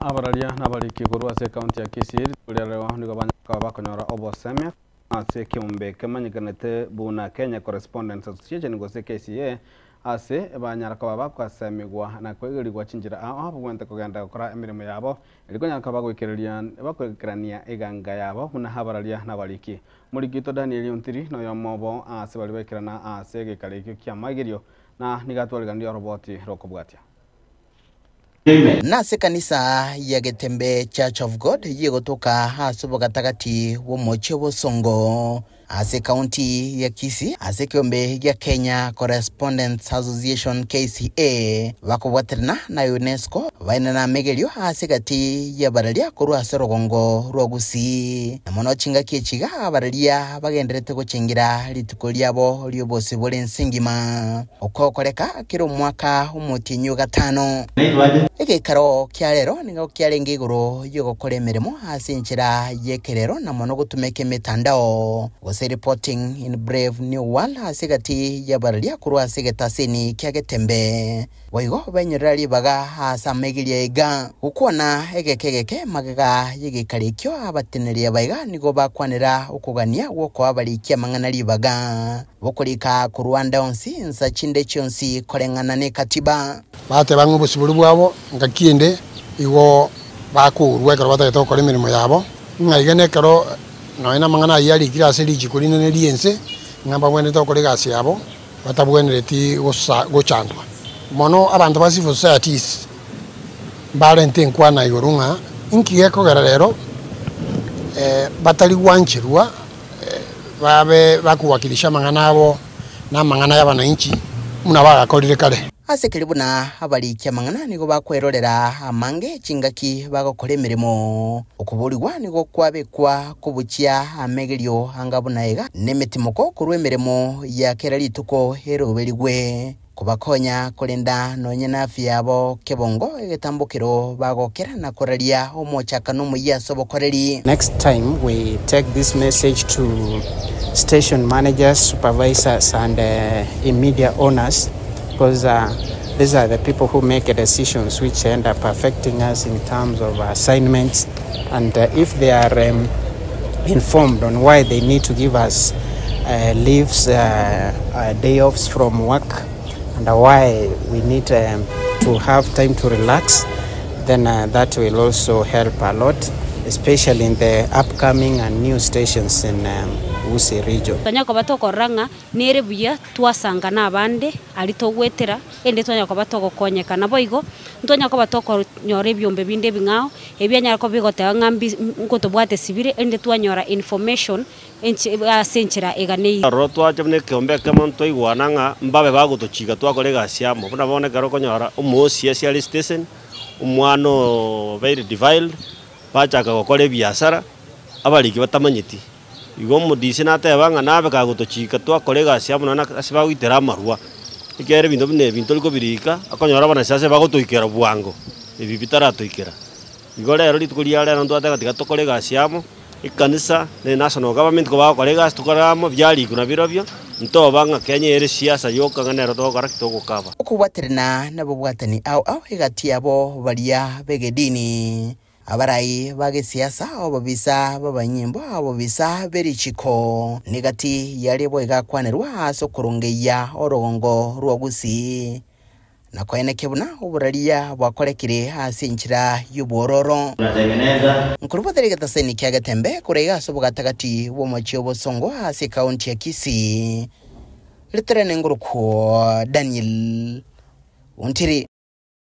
Abararia nabariki korwa ase ekaunti ya Kisii rituko ria rero nigo banyare bakonyora obosemia ase ekeombe kemanyekanete buna Kenya Correspondents Association gose KCA ase banyara koba bagosemigwa na koigerigwa chinchera ao ao babwenerete kogenda gokora emeremo yabo erio konyara koba bagoikereria bagoikerania eganga yabo buna abararia nabariki. Omoriki oito Daniel Ontiri noyomo obo ase baria baikerana ase egekaro ekio ki'amaigerio na nigo atwariganirie oroboti rokobwatia. Nase ekanisa ya Getembe Church of God yegotoka ase obogatagati bw'omochie o Bosongo ase ekaunti ya Kisii ase ekeombe gia Kenya Correspondents Association, KCA, bakobwaterana na UNESCO baenena amegerio ase egati y'abararia korwa ase orogongo rwa Gusii. Na mono chingaki echi iga abararia bagendererete gochengera rituko riabo ri'obosibore ense engima. Okokoreka kera omwaka omotienyi o gatano. Egeikaro kia rero nigo kiarenge igoro y'ogokora emeremo ase enchera y'ekerero na mono gotumeka emetandao, gose Reporting in Brave New World ase egati y'abararia korwa ase egetaseni kia Getembe. Boigo benyorera ribaga ase amaigerio aiga. Gokwana egeka egeke magega y'egeikaro ekio abateneneri abaiga nigo bakwanera okogania gw'okoa abariki amang'ana ribaga. Bokorika korwa ande onsi, insa chinde chionsi koreng'ana nekatiba. Bateba ng'a obosibore bwabo ngaki ende igo bakourwa ekero batagete gokora emeremo yabo, ng'a iga nekero nonya namang'ana ayio arikire ase richiko rinene ri'ense, ng'a mbabwenerete gokora egasi yabo batabwenereti gochandwa. Mono abanto ba civil societies mbarente enkwana igoro ng'a inki gekogera rero batari gwancherwa babe bakowakilisha amang'ana abo na amang'ana y'abananchi buna bagakorire kare. Ase keria buna abariki amang'ana nigo bakwerorera amange chingaki bagokora emeremo. Okoborigwa nigo kwabekwa kobuchia amegerio anga buna iga, nemetimoko korwa emeremo ya kera rituko eroberigwe. Kobakonya korenda nonye nafia yabo kebongo egetambokero bagokera na koraria omochakano omoyia ase obokoreri. Next time we take this message to station managers, supervisors and media owners because these are the people who make decisions which end up affecting us in terms of assignments and if they are informed on why they need to give us leaves, day offs from work and why we need to have time to relax then that will also help a lot especially in the upcoming and new stations in Gusii region. Twanyara koba tokorora ng'a nere buya twasanga nabande aria togwetera, erinde twanyara koba togokonyeka. Naboigo, ntwanyara koba tokonyora ebiombe binde ebing'ao, ebianyara koba bigoteba ng'a mbi nkotobwate sibire, erinde twanyora information ase enchera eganeire. Aroro twacha buna ekeombe ekemo ntwaigwana ng'a mbabe bagotochika twakora egasi amo. Buna bono ekero okonyora omoosi ase are station, omwana obeire defiled, bachaka gokora ebiasara, abariki batamanyeti. Igo omodisi nateba ng'a nabe kagotochika twakora egasi amo nonya ase bagoitera amarwa, ekiagera ebinto buna ebi ntori kobirika, okonyora abanasiasa bagotoikera bwango, ebi bitaratoikera. Igo rero rituko ria rero ntwateba tiga tokore egasi amo, ekanisa na enational government kobagokora egasi tokore amo, biarikwa nabirobio, ntoba ng'a Kenya ere siasa yoka ng'a nero togokora ki? Togokaba. Okobwaterana nabobwatani ao ao egati yabo baria b'egedini, abarai ba gesiasa, ababisa b'abanyimbo, ababisa be richiko, negati yaria boigo akwanerwa ase okorongeyia orogongo rwa Gusii. Na koenekia buna oboraria bwakorekire ase enchera y'obwororo. Nkorobotera egetaseni kia Getembe korwa iga ase obogatagati bw'omochie o Bosongo ase ekaunti ya Kisii, ritorene ngorokwo Daniel Ontiri.